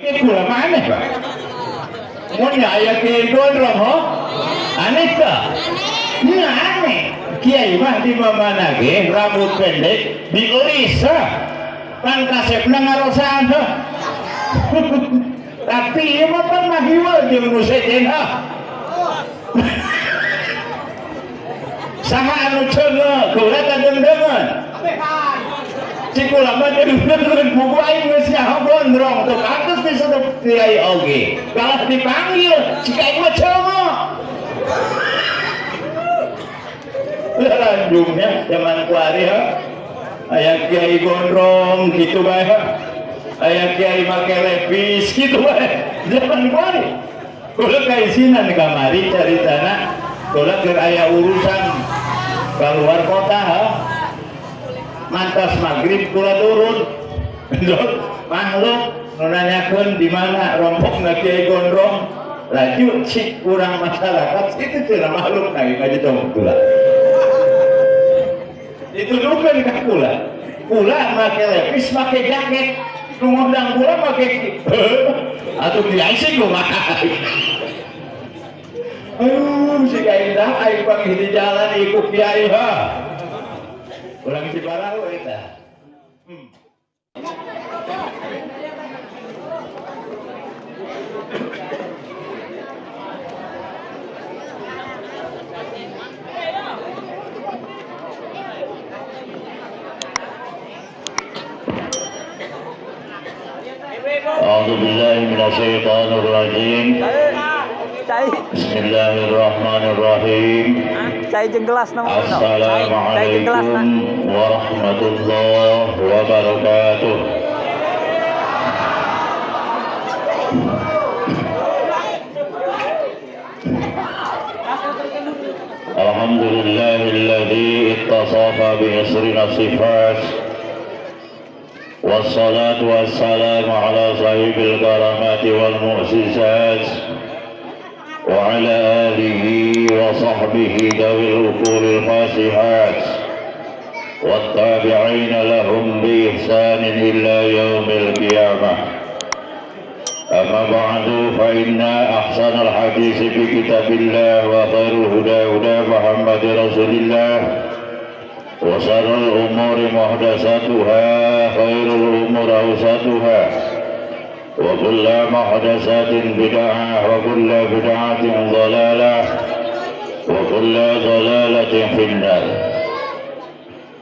Kula mah aneh, Pak. Mun aya kiai gondrong, ho? Aneh teh? Nya aneh. Kiai mah di mana ge rambut pendek dieulis, ha. Pan kasepna ngarosaan, ha. Tapi ieu mah pan mahiwal jeung nu sejen, ha. Saha anu ceungeu, kula teh deung-deungeun. Cik kula mah deung-deungeun buku aing geus nyaho gondrong teu pantes disebut kiai oge. Kalah dipanggil, cik aing mah ceungeu. Lanjungnya zaman kuari, ha. Aya kiai gondrong kitu bae, ha. Aya kiai make lepis kitu bae. Zaman kuari. Kula kaisinan kamari caritana, kula keur aya urusan keluar kota, ha. Mantas maghrib kula turun. Makhluk nu nanyakeun di mana rompokna kiai gondrong. Laju cik urang masyarakat itu cenah makhluk na ngaji tong kula. Dituduhkeun ka kula. Kula make lepis, make jaket. Nu ngundang kula make atuh kiai sih kumaha. Aduh, si kain dah aing panggih di jalan iku kiai, ha. Urang Cibarahu eta. أعوذ بالله من الشيطان الرجيم. Cai, بسم الله الرحمن الرحيم. Cai jeung gelas na mah. السلام Cai jeung gelas na. عليكم ورحمة الله وبركاته. الحمد لله الذي اتصف بإسر الصفات، والصلاة والسلام على صاحب الكرامات والمعجزات وعلى آله وصحبه ذوي العقول الفاسحات والتابعين لهم بإحسان إلى يوم القيامة. أما بعد، فإن أحسن الحديث في كتاب الله، وخير الهدى هدى محمد رسول الله، وشر الأمور محدثاتها، خير الأمور أوسطها، وكل محدثات بدعة، وكل بدعة ضلالة، وكل ضلالة في النار.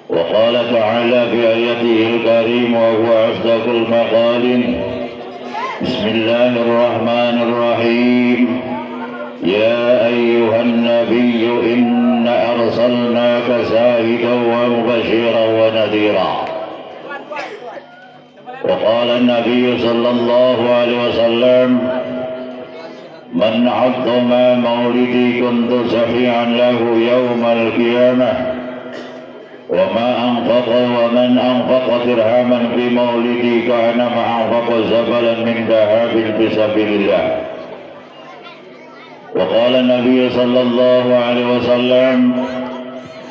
وقال تعالى في آياته الكريم وهو أصدق المقال: بسم الله الرحمن الرحيم، يا أيها النبي إنا أرسلناك شاهدا ومبشرا ونذيرا. وقال النبي صلى الله عليه وسلم: من عظم مولدي كنت شفيعا له يوم القيامة، وما أنفق ومن أنفق درهما في مولدي كأنما أنفق جبلا من ذهب في سبيل الله. وقال النبي صلى الله عليه وسلم: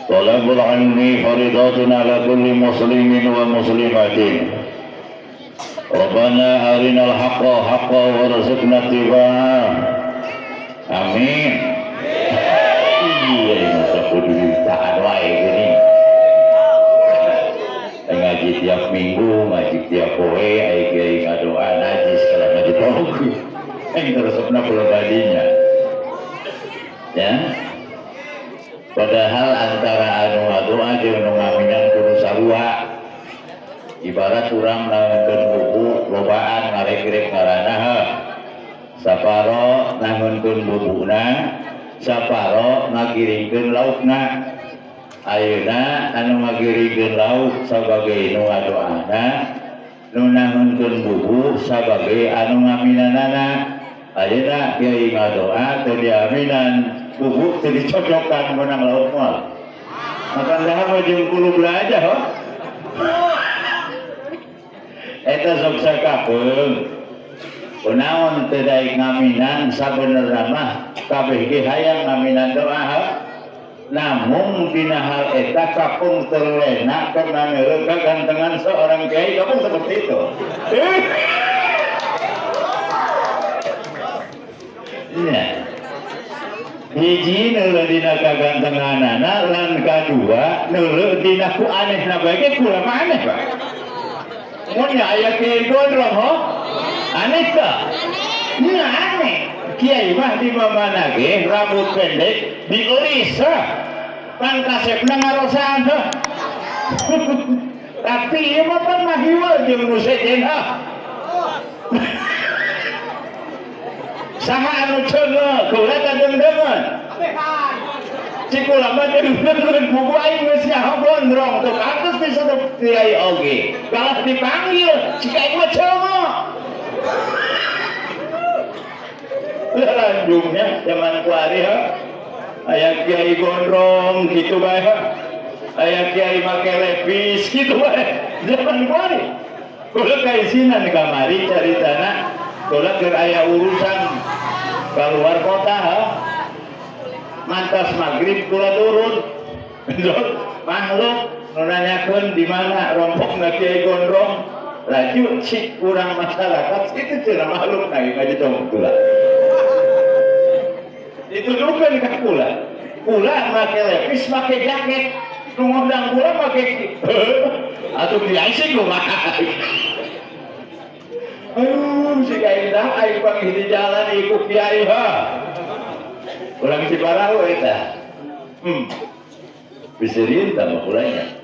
طلب العلم فريضة على كل مسلم ومسلمة. ربنا أرنا الحق حقا وارزقنا اتباعه. Amin. Iya, ini kudu ditahan wae gini. Ngaji tiap minggu, ngaji tiap poe, ai kiai ngadoa najis kalau ngaji tauhid. Yang teresepna kula badinya. Ya. Padahal antara anu ngadoa jeung nu ngaminan kudu sarua. Ibarat urang nangeunkeun bubu lobaan ngaregrek ngaranna, ha. Saparo nangeunkeun bubuna, saparo ngagiringkeun laukna. Ayeuna anu ngagiringkeun lauk sabagai nu ngadoana, nu nangeunkeun bubu sabagai anu ngaminanana. Ayeuna kiai ngadoa teu diaminan, bubu teu dicocokan menang lauk moal. Makan dahar mah jeung kulub aja, ho. Eta sok sakapeung. Kunaon teu daek ngaminan? Sabenerna mah kabeh ge hayang ngaminan doa, ha? Namun dina hal eta kapung terlena karena neuleuh kagantengan seorang kiai, kapung seperti itu. Hiji neuleuh dina kagantenganana lan kadua neuleuh dina ku anehna bae ge kula mah aneh Pak. Mun nya aya Kiai Gondrong ho? Aneh teu? Nya aneh. Kiai mah di mamana ge rambut pendek dieulis ha. Pan kasepna ngarosaan ha. Tapi ieu mah pan mahiwal jeung nu sejen ha. Saha anu ceungeu kula teh deung-deungeun. Cik kula mah deung-deungeun buku aing geus nyaho gondrong teu pantes disebut kiai oge. Kalah dipanggil cik aing mah ceungeu. Lanjungnya zaman kuari ha. Aya kiai gondrong kitu bae ha. Aya kiai make lepis kitu bae. Zaman kuari. Kula kaisinan kamari caritana kula keur aya urusan keluar kota ha. Mantas maghrib kula turun. Makhluk nu nanyakeun di mana rompokna kiai gondrong. Laju cik urang masyarakat itu cenah makhluk na ngaji tong kula. Dituduhkeun ka kula. Kula make lepis make jaket. Nu ngondang kula make atuh kiai sih kumaha. Aduh, si kiai dah aing panggih di jalan iku kiai ha. Urang Cibarahu eta. Bisa rinta mah kulanya.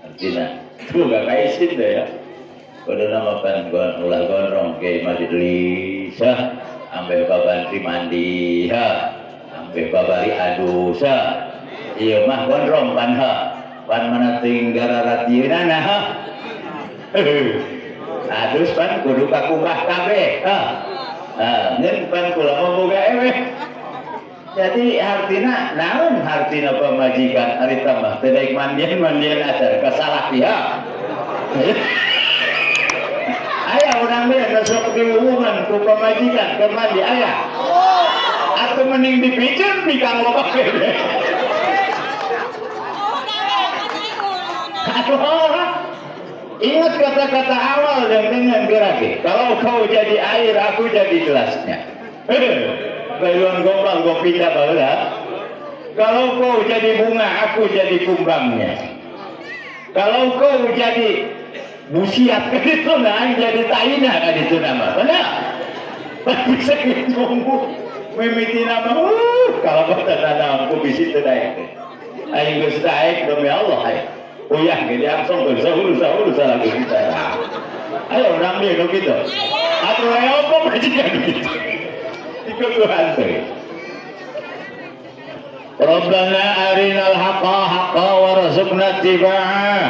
Artina, tuh gak kaisin deh ya. Kudu nama pan ulah gondrong kiai mah didelisah, ambe babantri mandi ha, ambe babari adus ha. Ieu mah gondrong pan ha. Pan mana teuing gararatieunana ha. Adus pan kudu kakumbah kabeh ha. Ngeun pan kula mah boga eweh. Jadi hartina naon hartina pamajikan ari tambah teu daek mandian mandian acar kasalah ya. Aya urang teh nu sok diumuman ku pamajikan keur mandi aya. Atuh mending dipiceun bikang loba kene. Aduh. Ingat kata-kata awal dan dengan gerake. Kalau kau jadi air, aku jadi gelasnya. Bayuan gombal, gue pindah baheula. Kalau kau jadi bunga, aku jadi kumbangnya. Kalau kau jadi busiat, itu nah, jadi taina kan itu nama. Benar? Tapi segitu nunggu mimiti nama, kalau kau tanah aku bisi teu daek. Aing geus daek demi Allah aing. Uyah ge langsung ke sahur salah kita. Ayo urang dia nu kitu. Atuh aya apa majikan kitu. Ikutuhan teh. Rabbana arinal haqqa haqqa warzuqna ittiba'ah.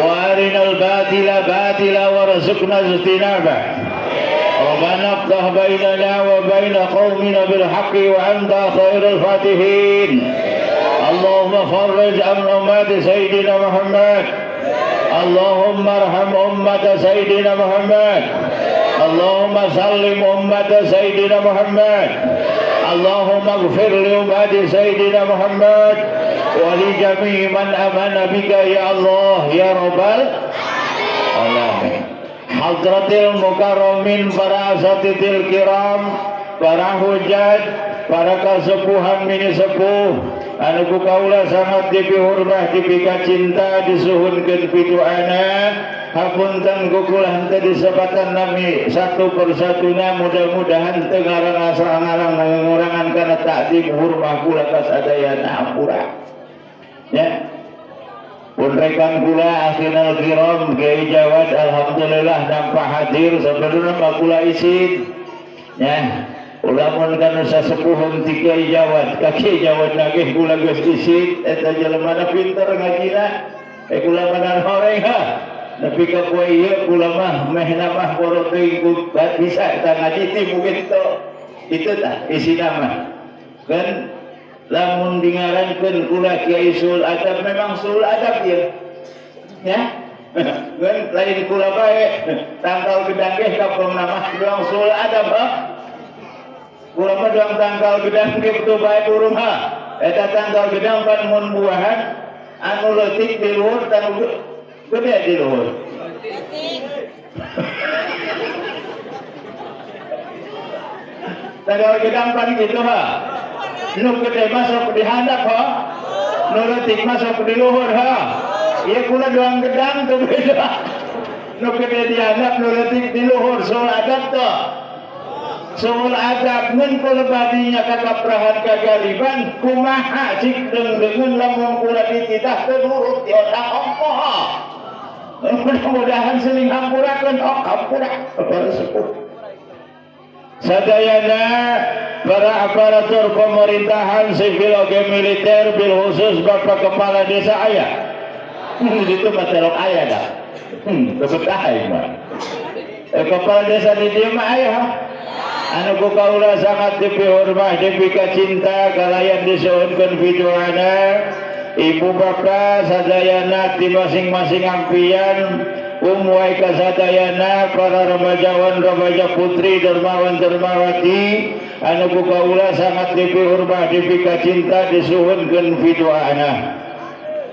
Wa arinal batila batila warzuqna ijtinabah. Rabbana aftah bainana wa baina qaumina bil haqqi wa anta khairul fatihin. Allahumma farrij an ummati Sayyidina Muhammad. Allahumma arham ummata Sayyidina Muhammad. Allahumma sallim ummata Sayyidina Muhammad. Allahumma ighfir li ummati Sayyidina Muhammad wa li jami'i man amana bika ya Allah ya Rabbal alamin. Hadratil mukarramin, para asatidil kiram, para hujat, para kasepuhan mini sepuh, anu ku kaula sangat dipihormat, dipika cinta, disuhunkeun piduana. Hapunten ku kula henteu disebatan nami satu persatuna, mudah-mudahan teu ngarang-ngarang ngurangan kana takdim hurmah kula kasadayana hampura. Ya. Pun rekan kula akhinal kiram Kiai Jawad alhamdulillah nampak hadir sebenarnya mah kula isin. Ya. Ulamun kana sasepuhun ti Kiai Jawad, ka Kiai Jawad nagih kula geus isin eta jelemana pinter ngajina. Kula mana horeng ha. Nepi ka poe ieu kula mah mehna mah boro teuing ku bisa eta ngaji ti mungkin to. Itu tah isina mah. Kan lamun dingarankeun kula Kiai Sul Adab memang Sul Adab ieu. Ya. Kan lain kula bae tangkal gedang ge kapong nama doang Sul Adab ha. Kula mah doang tangkal gedang ge betul bae burung ha. Eta tangkal gedang pan mun buahan anu leutik di luhur tanu gede di luhur. Tangkal gedang pan kitu ha. Nu gede masuk di handap ha, nu leutik masuk di luhur ha. Ieu kula doang gedang tuh beda. Nu gede di handap, nu leutik di luhur. Soal adab tuh. Soal adab ngan kula badinya kakaprahan kagariban kumaha cik deung-deungeun lamun kula dititah teu nurut di otak ongkoh. Mudah-mudahan seling hampurakeun, oh hampura para sepuh. Sadayana para aparatur pemerintahan sivil oge militer, bil khusus Bapak Kepala Desa aya. Itu mah telok aya dah. Teu aing mah. Kepala desa di dieu mah aya ha? Anu ku kaula sangat dipihormat, dipika cinta, kalayan disuhunkeun piduana, ibu bapak sadayana di masing-masing ampian, umwai kasadayana, para remajawan, remaja putri, dermawan, dermawati anu ku kaula sangat dipihormat, dipika cinta, disuhunkeun piduana.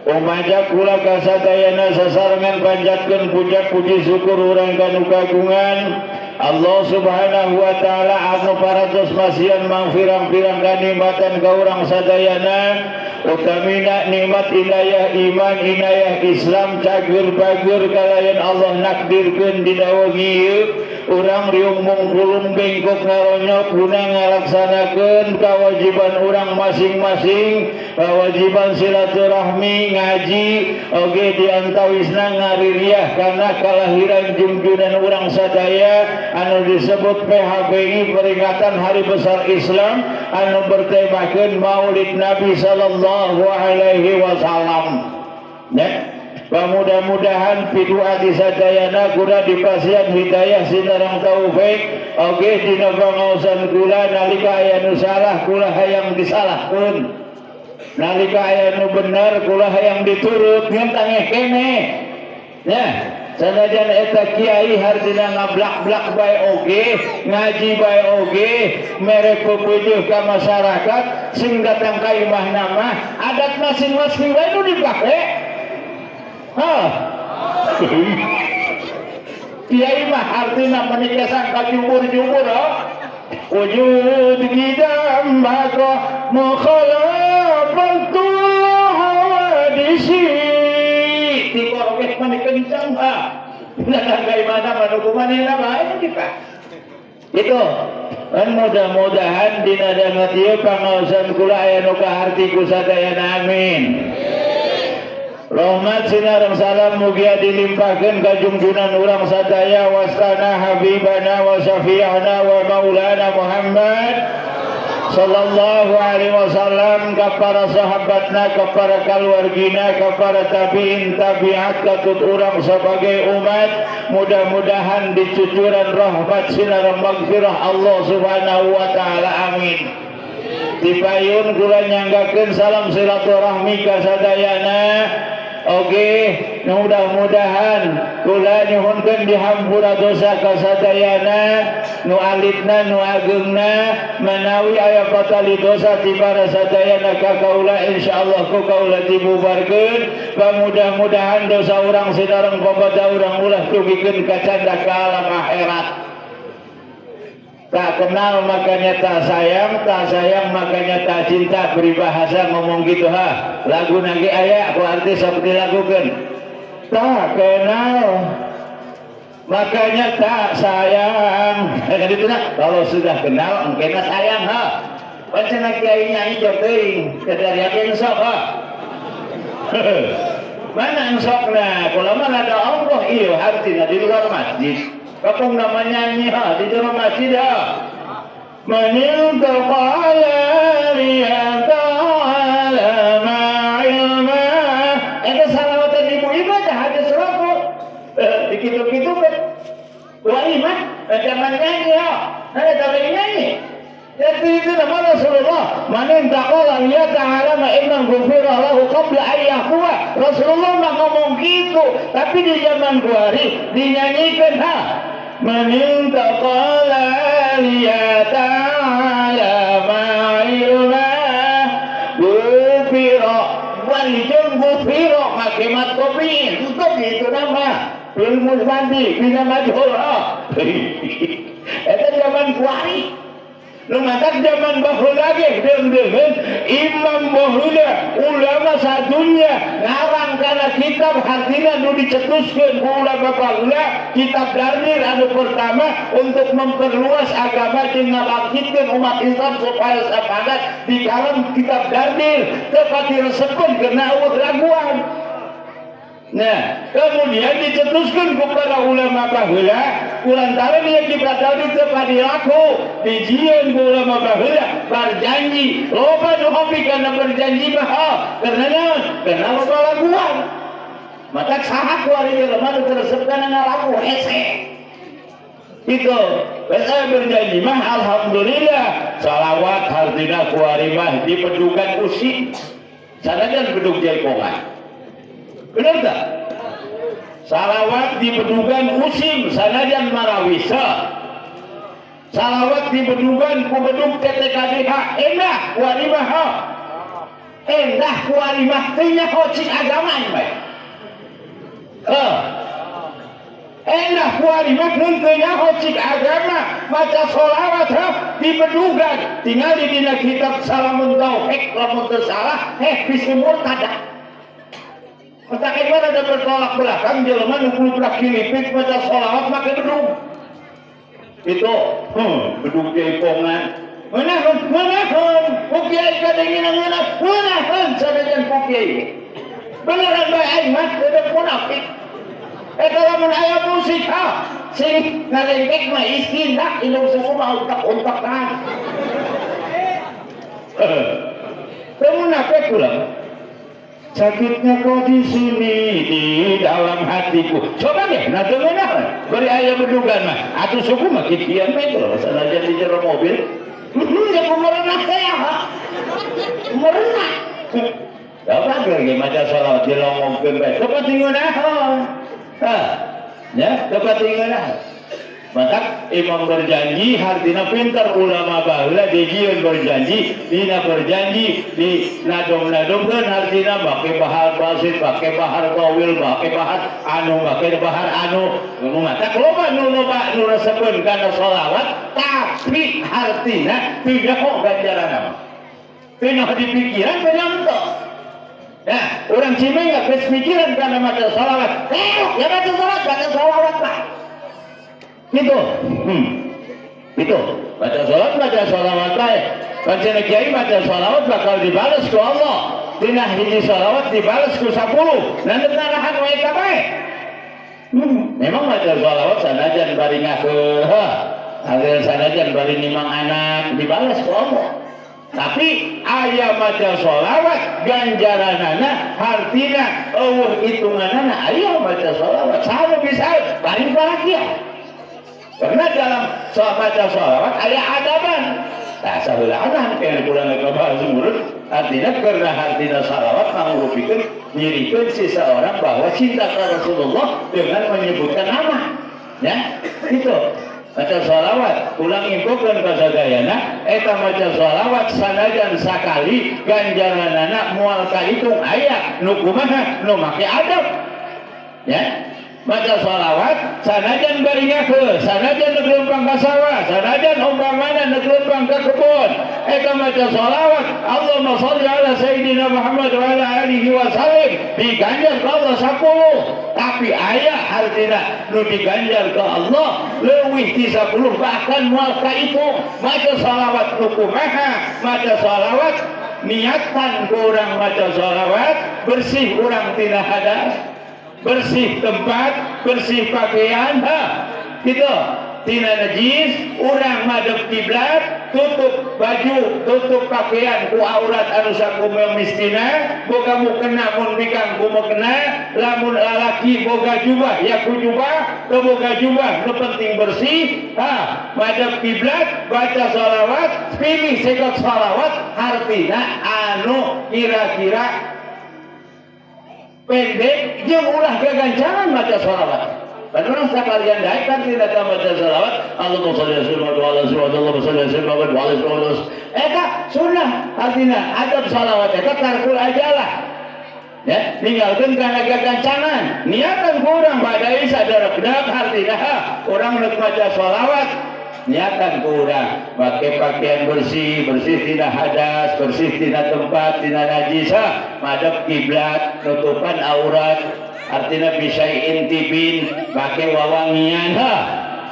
Umaja kula kasadayana sasarengan panjatkeun puja puji syukur urang kanu kagungan Allah Subhanahu wa taala anu parantos masihan mangpirang-pirang kanikmatan ka urang sadayana, utamina nikmat inayah iman, inayah Islam, cager bager kalayan Allah nakdirkeun dina wengi ieu urang riung mungkulung bengkok ngaronyok guna ngalaksanakeun kewajiban urang masing-masing, kewajiban silaturahmi, ngaji oge diantawisna ngaririah karena kelahiran junjunan urang sadaya anu disebut PHBI, peringatan Hari Besar Islam anu bertemakeun Maulid Nabi sallallahu alaihi wasallam ya. Mudah-mudahan pidua di sadayana kula dipasihan hidayah sinareng taufik oge dina pangaosan kula. Nalika aya nu salah, kula hayang disalahkeun, nalika aya nu bener, kula hayang diturut. Ngan tangeh keneh ya, sanajan eta kiai hartina ngablak-blak bae oge, ngaji bae oge, mere pepujuh ka masyarakat, sing datang ka imahna mah adat masing-masing bae nu dipake. Ha, kiai mah artina menikah sangka jubur-jubur, oh. Wujud gidam bako mukhalafatul hawadisi tikorokeh mani kencang ha. Datang ka imahna mah manehna bae kita itu kan. Mudah-mudahan dina danget ieu pangaosan kula aya nu kaharti ku sadayana, amin. Rahmat sinareng salam mugia dilimpahkeun ka junjunan urang sadaya, wastana habibana wa syafi'ana wa maulana Muhammad sallallahu alaihi wasallam, ka para sahabatna, ka para keluargina, ka para tabi'in tabi'at, katut urang sebagai umat. Mudah-mudahan dicucuran rahmat sinareng magfirah Allah Subhanahu wa taala, amin. Dipayun kula nyanggakeun salam silaturahmi ka sadayana. Oke, mudah-mudahan kula nyuhunkeun dihampura dosa ka sadayana, nu alitna nu ageungna. Manawi aya patali dosa ti para sadayana ka kaula, insyaallah ku kaula dibubarkeun. Mudah-mudahan dosa urang sinareng papada urang ulah tugikeun ka canda ka alam akhirat. Tak kenal makanya tak sayang, tak sayang makanya tak cinta, peribahasa ngomong gitu ha. Lagu nage aya ku artis sok dilakukan. Tak kenal makanya tak sayang. Kan itu nah, kalau sudah kenal engkena sayang ha. Pancen kiai nyanyi jauh teuing, dari yakin sok ha. Mana sokna? Kalau mana ada Allah iya artinya di luar masjid. Kapung namanya nyanyi ha di dalam masjid ha. Man intaqala liyata'alama ilma. Eta salawatan ibu-ibu aja hadis rokok. Dikitu-kitu kan. Wah iman, jangan nyanyi ha. Nah, tapi nyanyi. Jadi itu nama Rasulullah. Man intaqala liyata'alama ilman ghufira lahu qabla an yahwa. Rasulullah mah ngomong gitu, tapi di zaman kuari dinyanyikan ha. Man intaqala liyata'alama ilma ghufira walijeng ghufira makimat kopi itu gitu nama ilmu mandi bina majhul ha. Eta zaman kuari. Nu matak zaman baheula ge deung-deungeun imam baheula, ulama sadunya ngarang kana kitab, hartina nu dicetuskeun ku ulama baheula, kitab Dardir anu pertama untuk memperluas agama jeung ngabangkitkeun umat Islam supaya sepakat di dalam kitab Dardir, teu pati resepeun karena euweuh raguan. Nah, kemudian dicetuskan ku para ulama baheula kulantaran yang dipratali teu padilaku, dijieun ku ulama baheula berjanji. Loba nu hobi karena berjanji mah, karena naon? Karena loba laguan. Maka saha kuari jelema nu teu resep kana ngalagu hese itu. Saya berjanji mah alhamdulillah salawat hartina kuari mah dipedugan usi sanajan bedug jaipongan. Benar tak? Salawat dibedugan usim sanajan marawisa. Salawat dibedugan ku bedug TTKDH endah kuari mah. Endah kuari mah teu nyaho cik agama ini bae. Heh. Endah kuari mah nun teu nyaho cik agama maca sholawat ha dibedugan tinggal di dina kitab Salamun Tauhid, lamun teu salah heh bisi murtad. Entah mana ada bertolak belakang jelema nu kuluprak kilipik maca sholawat make bedug. Itu, bedug jaipongan. Ngeunahun, ngeunahun, ku kiai kadengina ngeunah, ngeunahun sanajan ku kiai. Beneran bae aing mah teu munafik. Eta lamun aya musik ha, sing ngarengkek mah istindak indung suku mah untak-untakan. Teu munafik ulah. Sakitnya kau di sini di dalam hatiku. Coba deh, nah dengeun beri aya bedugan mah. Atuh suku mah kitian mah itu sanajan di jero mobil. Ya kumerenah teh ya. Merenah. Coba lagi maca sholawat dilongongkeun bae. Coba tingunahan. Ha. Ya, coba tingunahan. Maka imam berjanji hartina pintar ulama baheula dijieun berjanji, dina berjanji di nadom-nadomkeun hartina make bahar basit, make bahar tawil, make bahar anu, make bahar anu. Nu matak loba nu loba nu resepeun kana sholawat, tapi hartina teu nyaho ganjaranna mah. Teu nyaho di pikiran teu nyaho. Nah, orang Cimeng nggak geus mikiran kana maca sholawat. Eh, ya baca sholawat lah. Gitu. Itu. Baca sholawat bae. Pancen kiai baca sholawat bakal dibalas ku Allah. Tina hiji sholawat dibalas ku 10. Nanti narahan wae eta bae. Memang baca sholawat sanajan bari ngakeuh. Hasil sanajan bari nimang anak dibalas ku Allah. Tapi aya maca sholawat ganjaranana hartina euweuh hitunganana, aya maca sholawat saha bisa paling bahagia. Karena dalam soal maca sholawat aya adaban. Nah, saheulaanan kaya pulang ke bahas murut, artinya karena hartina sholawat mangrupikeun nyirikeun si seorang bahwa cinta ke Rasulullah dengan menyebutkan nama. Ya, itu. Maca sholawat ulang infokeun ka sadayana eta maca sholawat sanajan sakali ganjaranana moal kahitung, aya nu kumaha nu make adab, ya. Maca sholawat sanajan bari ngakeuh, sanajan nu leumpang ka sawah, sanajan umpamana nu leumpang ka kebon, eta maca sholawat Allahumma sholli ala sayyidina Muhammad wa ala alihi wa sallim diganjar ka Allah 10. Tapi aya hartina nu diganjar ke Allah leuwih ti 10, bahkan moal kahitung. Maca sholawat nu kumaha? Maca sholawat niatan kurang, maca sholawat bersih urang tina hadas, bersih tempat, bersih pakaian, ha gitu, tina najis, urang madep kiblat, tutup baju, tutup pakaian ku aurat anu sakumaha mistina, boga mukena mun bikang ku mukena, lamun lalaki boga jubah ya ku jubah, teu boga jubah nu penting bersih, ha madep kiblat, baca sholawat, pilih segot sholawat hartina anu kira-kira pendek jeung ulah gagancangan maca sholawat. Dan orang sekalian daek kan tidak tahu baca sholawat. Allahumma sholli ala sayyidina wa ala sayyidina, Allahumma sholli ala sayyidina wa ala sayyidina. Eta sunnah artinya adab sholawat eta tarkul ajalah. Ya, ninggalkeun kana gagancangan. Niatan kurang pada isa darekdak artinya urang rek maca sholawat. Niatan ku urang make pakaian bersih, bersih tina hadas, bersih tina tempat, tina najis, ha? Madep kiblat, nutupan aurat, artinya bisa intibin, make wawangian, ha?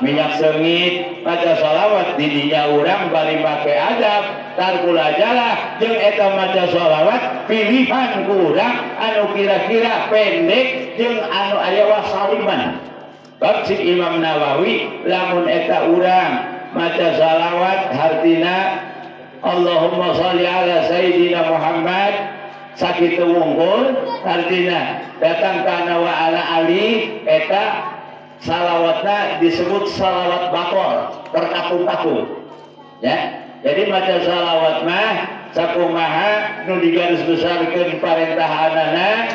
Minyak seungit, maca sholawat di dinya urang bari make adab tarkul ajalah jeung eta maca sholawat pilihan ku urang anu kira-kira pendek jeung anu aya wasaliman. Bab cik Imam Nawawi, lamun eta urang maca sholawat hartina Allahumma sholli ala Sayyidina Muhammad sakitu wungkul, artina datang kana wa ala ali, eta salawatna disebut salawat bakor, terkatung-katung, ya. Jadi maca salawat mah sakumaha nu digaris besarkeun parentahanana,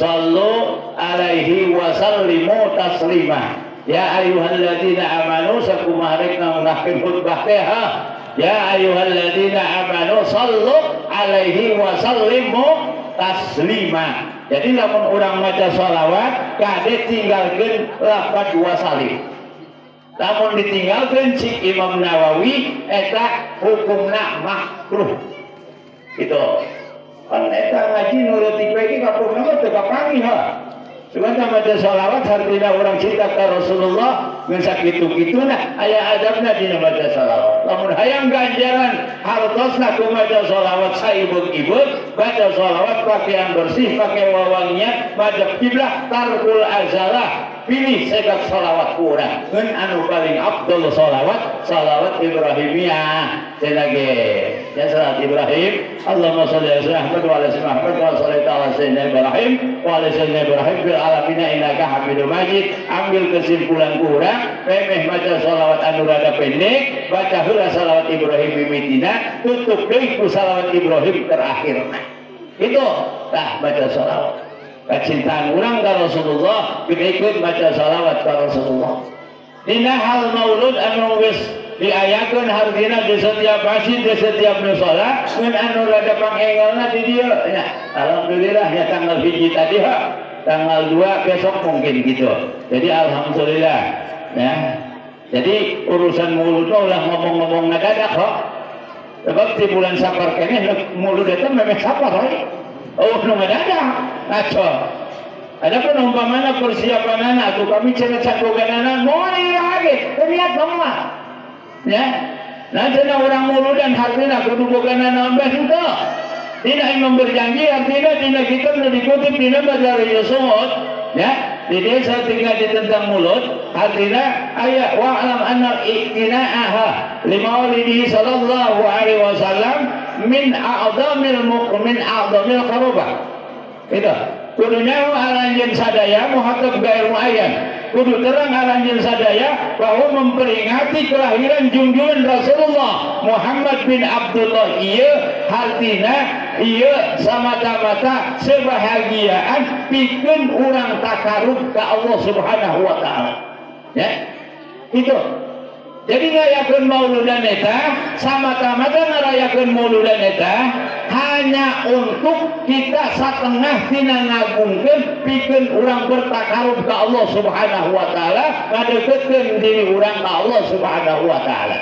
sallu alaihi wa sallimu taslima ya ayyuhalladzina amanu, sakumaha rek ngangahkeun khutbah teh, ha? Ya ayyuhalladzina amanu sallu alaihi wa sallimu taslima. Jadi lamun urang maca sholawat kade tinggalkeun lafaz wasalim. Lamun ditinggalkeun, cik Imam Nawawi, eta hukumna makruh. Itu kan eta ngaji nu leutik we ge kapungna mah teu kapanggih, ha. Cuman maca sholawat hartina urang cinta ka Rasulullah geus sakitu-kituna aya adabna dina maca sholawat. Lamun hayang ganjaran hartosna ku maca sholawat saibeuk-ibeuk, baca sholawat pakaian bersih, pakai wawangian, madep kiblat, tarkul azalah, pilih segat sholawat ku urang. Ngan anu paling afdol sholawat, sholawat Ibrahimiyah. Cenah ge ya sholawat Ibrahim, Allahumma sholli ala sayyidina Muhammad wa ala sayyidina Muhammad wa sholli ala sayyidina Ibrahim wa ala sayyidina Ibrahim fil alamin innaka Hamidum Majid. Ambil kesimpulan ku urang, memeh maca sholawat anu rada pendek, baca heula sholawat Ibrahim mimitina, tutup deui ku sholawat Ibrahim terakhir. Itu tah baca sholawat kecintaan urang ka Rasulullah, gedekeun baca sholawat ka Rasulullah. Dina hal maulud anu geus diayakeun hartina di setiap masjid, di setiap musola, ngan anu rada pangengelna di dieu nya. Alhamdulillah ya, tanggal 1 tadi, ha, tanggal 2 besok mungkin gitu. Jadi alhamdulillah ya. Jadi urusan mulut mah ulah ngomong-ngomong ngadadak kok, sebab di bulan Sapar keneh mulut itu memang Sapar we. Oh, nu ngadadak ngaco. Adapun umpamana persiapanana atau kami cenah cagoganana moal lagi lihat mah ya. Nah, cenah urang muludan hartina kudu boga naon bae henteu. Dina Imam Berjanji, artinya dina kitab nu dikutip dina Madarijus Su'ud ya, di desa tinggal di tentang mulut, artinya aya wa'lam anna i'tina'aha limaulidihi sallallahu alaihi wasallam min a'zamil min a'zamil qarabah. Itu kudu nyaho aranjeun sadaya, muhatab gair muayyan, kudu terang aranjeun sadaya bahwa memperingati kelahiran junjungan Rasulullah Muhammad bin Abdullah ieu hartina ieu samata-mata sebahagiaan pikeun urang takarub ka Allah Subhanahu wa taala, ya. Itu jadi ngayakeun mauludan eta samata-mata ngarayakeun mauludan eta hanya untuk kita satengah tina ngagungkeun pikeun urang bertakarub ka Allah Subhanahu wa taala, ngadeukeutkeun diri urang ka Allah Subhanahu wa taala.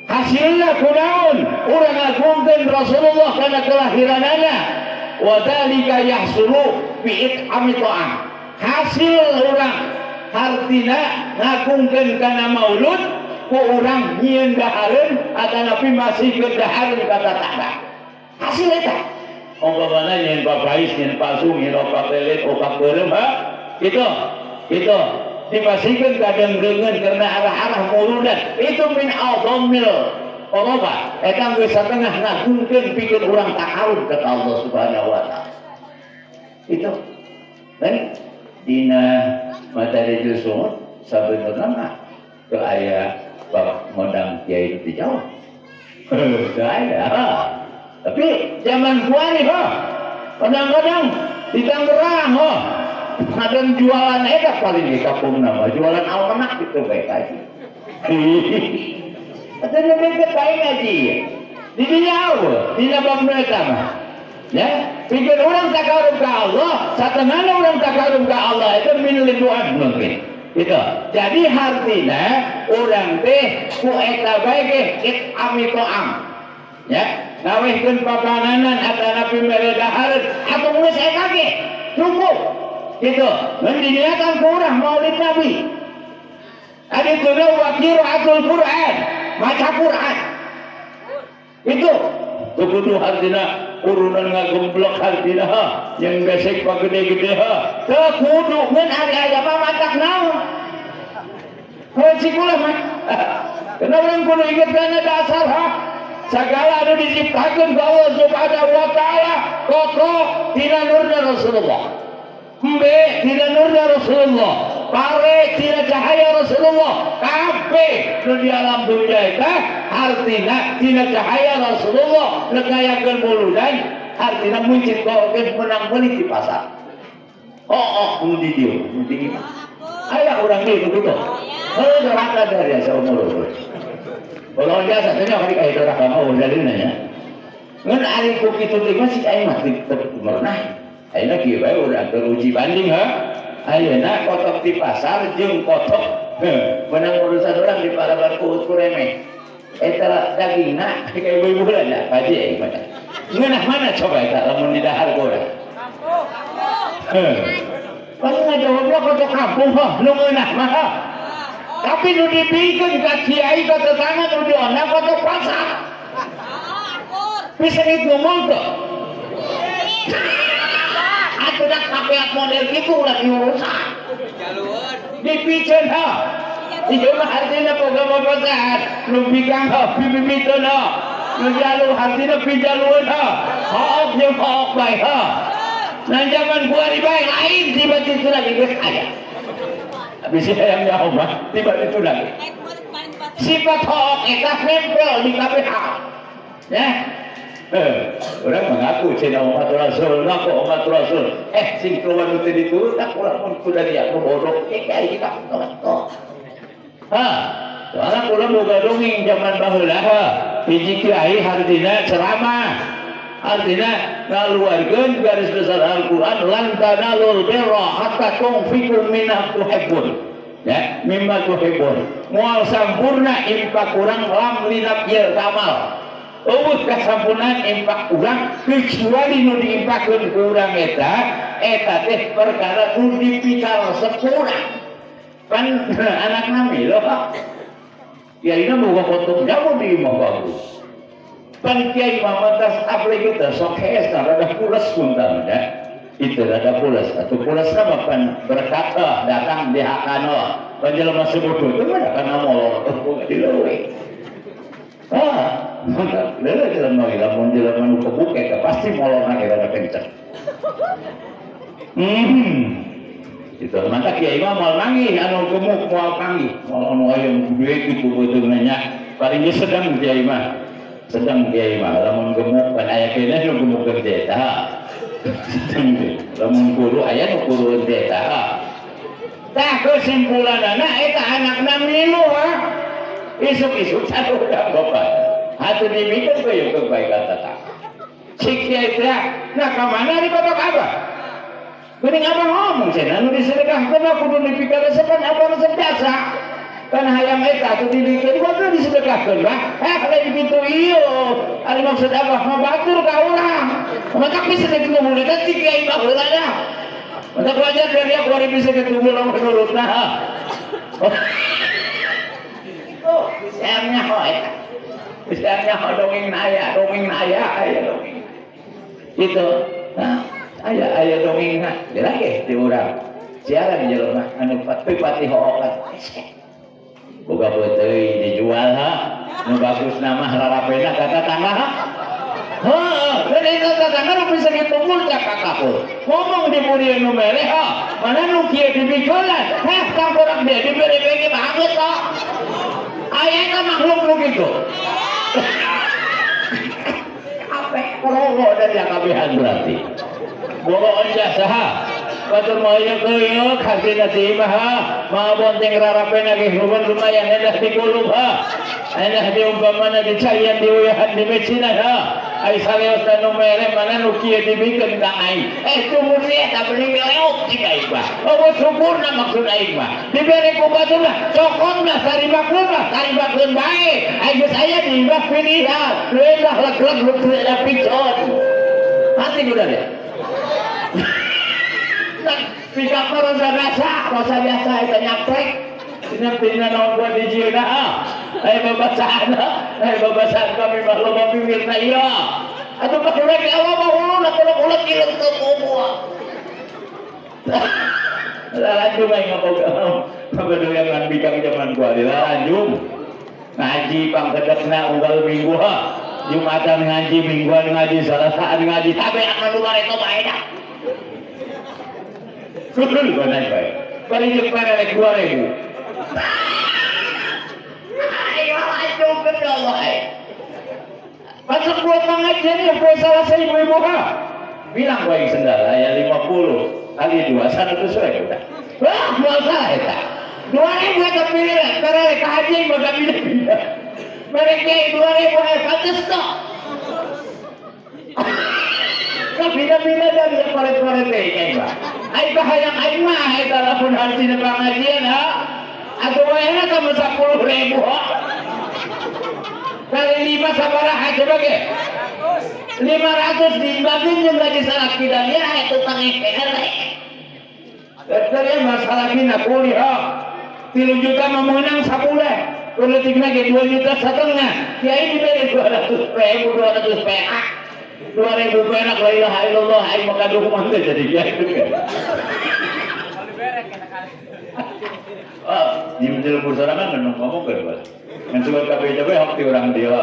Hasilna kunaon? Urang ngagungkeun Rasulullah kana kelahiranana. Wa dzalika yahsulu bi it'ami ta'am. Hasil urang hartina ngagungkeun kana maulud ku urang nyieun dahareun atanapi masihkeun dahareun ka tatangga. Hasil eta umpamana nyieun papais, nyieun pasung, nyieun opak lelet, opak beureum, ha, itu itu dipasihkeun ka deungdeungeun karena arah-arah muludan itu min a'zamil qarabah. Eta geus satengah ngagungkeun pikeun urang takarub ka Allah Subhanahu wa taala. Itu dan dina Madarijus Su'ud sabenerna mah teu aya bab ngondang kiai di Jawa, teu aya. Tapi zaman kuari, ho, kadang-kadang di Tangerang, ho, ada jualan eta paling di kampung nama jualan almanak gitu baik aja. Ada lebih baik ngaji di dinya apa di bab mereka mah ya, pikir urang takarub ke Allah, satengahna urang takarub ke Allah itu min liduan mungkin. Gitu. Jadi hartina urang teh ku eta bae ge it'ami to'am. Ya, ngawehkeun papanganan atanapi mere dahareun atuh geus eta ge cukup. Gitu. Mun diniatan ku urang Maulid Nabi. Adi tuna wa qiraatul Quran, maca Quran. Itu teu kudu hartina urunan ngagemblok hartina ha, yang gesek pagede-gede ha. Teu kudu ngan ari aya mah matak naon. Heuh si kula mah. Karena urang kudu inget kana dasar ha. Segala anu diciptakeun ku Allah Subhanahu wa taala kokoh tina nurna Rasulullah. Embe tina nurna Rasulullah. Pare tina cahaya Rasulullah. Kabeh nu di alam dunia eta artina tina cahaya Rasulullah nu ngayakeun muludan artina muncit oge menang meuli di pasar. Oh, nu di dieu, nu di imah. Aya urang dieu kitu. Heuh doraka dari saumur umur. Ulah biasa teh kali aya doraka mah udah nanya. Ngan ari ku kitu teh mah si aing mah teu pernah. Ayeuna kieu bae urang keur uji banding ha. Ayeuna kotok di pasar jeung kotok menang urusan urang di paraban ku remeh. Eta dagingna kayak ibu-ibu lah nya kaji aing mah. Ngeunah mana coba eta lamun di dahar ku urang. Heuh. Pan ngajawabna kotok kampung hah nu ngeunah mah ha. Tapi nu dibikeun ka kiai ka tetangga nu diondang kotok pasar. Bisa ngomong tuh. Atuh dak kapeat model kitu ulah diurusan. Dipiceun ha. Ieu mah artina boga babasan, nu bikang ha bibibiteun ha. Nu jalu hartina pijalueun ha. Hook jeung hook bae ha. Nah zaman kuari bae lain tiba itu lagi geus aya. Bisi hayang nyaho mah tiba itu lagi. Sifat hook eta nempel di kabeh hal. Ya. Orang mengaku cina umat Rasul, ngaku umat Rasul. Sing keluar nu teu diturut tak ulah mun kuda dia bodoh kayak kita. Ha, soalnya kula boga dongeng zaman baheula ha. Hiji kiai hartina ceramah. Artinya ngaluarkeun garis besar Al-Qur'an lan tanalul birra hatta tunfiqu mimma tuhibbun. Ya, mimma tuhibbun. Moal sampurna infak urang lam linafyil kamal. Eueuh kasampurnaan infak urang kecuali nu diinfakkeun ku urang eta eta teh perkara nu dipikaresep ku urang. Pan anak nami loh. Kiai na boga kotok jamu di imah bagus. Pan kiai mah tas aplik itu sok hees rada pules punten ya. Itu rada pules atau pules mah pan berkata datang di hakano. Pan jelema sebodoh itu mah kana molor boga di leuwih. Ah, mantap. Leuwih jelema lamun jelema nu kebuk eta pasti molorna ge rada kenceng. Itu mantap kiai mah moal manggih anu gemuk moal panggih moal anu aya gede kitu beuteungna nya paling ge sedang kiai mah sedang kiai mah lamun gemuk kan aya keneh nu gemuk gede eta sedang ge lamun kuru aya nu kuru teh eta tah kesimpulanana eta anakna milu ha isuk-isuk sarudah bapak hatuh dimikeun ku ieu kebaikan tetap si kiai teh nah ka mana di bapak abah. Geuning abah ngomong cenah nu disedekahkeun mah kudu dipikaresepan abah resep jasa. Kan hayam eta atuh dibikeun kudu disedekahkeun bah. Lain kitu ieu. Ari maksud abah mah batur ka urang. Matak bisa ditumbul eta si kiai baheula dah. Matak wajar dari aku ari bisa ditumbul lamun nurutna. Oh, bisa nyaho eta. Bisa nyaho dongeng aya, dongeng aya, aya dongeng. Gitu. Nah, aya aya dongeng nah, lagi di urang. Siaran jelema anu pati hookan. Boga peuteuy dijual ha. Nu bagus nama rarapena ka tetangga ha. Heuh, dan itu tetangga nu bisa ditumbul teh ka kapur. Ngomong di muri nu mere ha, mana nu kieu dibikeun. Heh, tangkorak dia dibere-bere banget ha. Aya eta makhluk nu kitu. Kabeh roro dari kabehan berarti. Boro jasa ha. Batur mah ieu keuyeuh hartina ti imah ha. Mah bonteng rarapena ge lumayan endah di kulub ha. Endah di umpamana di caian di uyahan di mecinan ha. Ai sarios nu mere mana nu kieu dibikeun ka aing. Syukur sih eta bening meleok cik aing mah. Oh syukurna maksud aing mah. Dibere ku batur mah cokotna sarimakeun mah sarimakeun bae. Ai geus aya di imah pilihan. Leulah leg-leg nu teu ada picon. Hati udah deh. Pikap mah rasa biasa, rasa biasa eta nyaprek. Dina dina naon buat dijieuna ah. Aya babasaan, aya babasaan kami mah loba bibirna ieu. Atuh mah urang awak mah huluna kolok-kolok ieu teu boboa. Lalanjung aing ngaboga. Kabedoyan bikang zaman kuari lalanjung. Ngaji pangkedekna unggal minggu ha. Jumatan ngaji, mingguan ngaji, salasaan ngaji, tabe anu bareto bae dah. Kudu bae bae. Bari jeung perelek 2000. Ayo lanjut ke Allah. Masuk gua pengajian ya gua salah saya ibu-ibu ha. Bilang gua yang sendal ya 50 kali 2 100 ribu udah. Wah, gua salah eta. 2000 eta pilih perelek ka haji mah gak pindah. Mereka 2000 pantes kok. Kabina-bina dari koret-koret teh kayak mah. Ai kahayang aing mah eta lamun hartina pengajian ha. Atuh wae tambah 10.000 ha. Kali 5 sabaraha coba ge? 500 dibagi jeung gaji salaki dan ya itu pangeker. Eta masalah kina kuliah. 3 juta mah meunang sabulan. Politikna ge 2,5 juta. Kiai diberi 200.000, 200 perak. 2000 perak la ilaha illallah aing mah kaduhungan teh jadi kiai itu kan. Oh, di menjelembur sorangan kan ngomong kan Pak. Ngan sugan kabeh coba hak ti urang dia.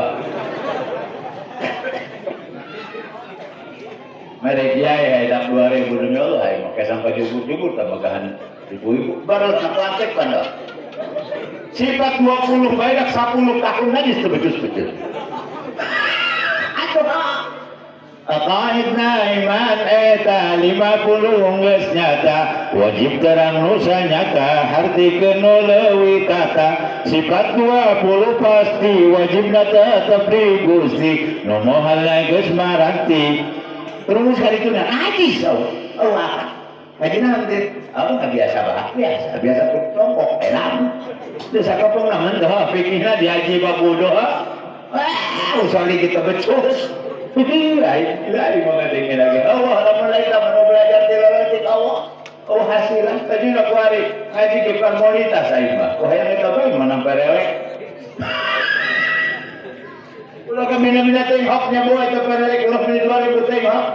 Mere kiai hayang 2000 demi Allah aing mah sampai jubur-jubur tambah ibu-ibu baru nak lantik panda. Sifat 20 bae 10 tahun aja sebejus-bejus. Atuh Aqaidna iman eta 50 geus nyata wajib terang nusa nyata hartikeun nu leuwih tata sifat 20 pasti wajibna tetep di Gusti nu moal geus maranti rumus kali itu najis Allah ngaji nanti oh nggak biasa bah biasa biasa kelompok enak desa kampung namun dah pikirnya diaji babudoh wah usali kita becus. Lain mau ngadengin lagi. Allah lamun lain mau belajar tilawati Allah. Oh hasilan tadi nak kuari ngaji ke komunitas aing mah. Oh hayang eta bae mana perelek. Ulah kamina-mina teh haknya boy eta perelek ulah meni 2000 teh hak.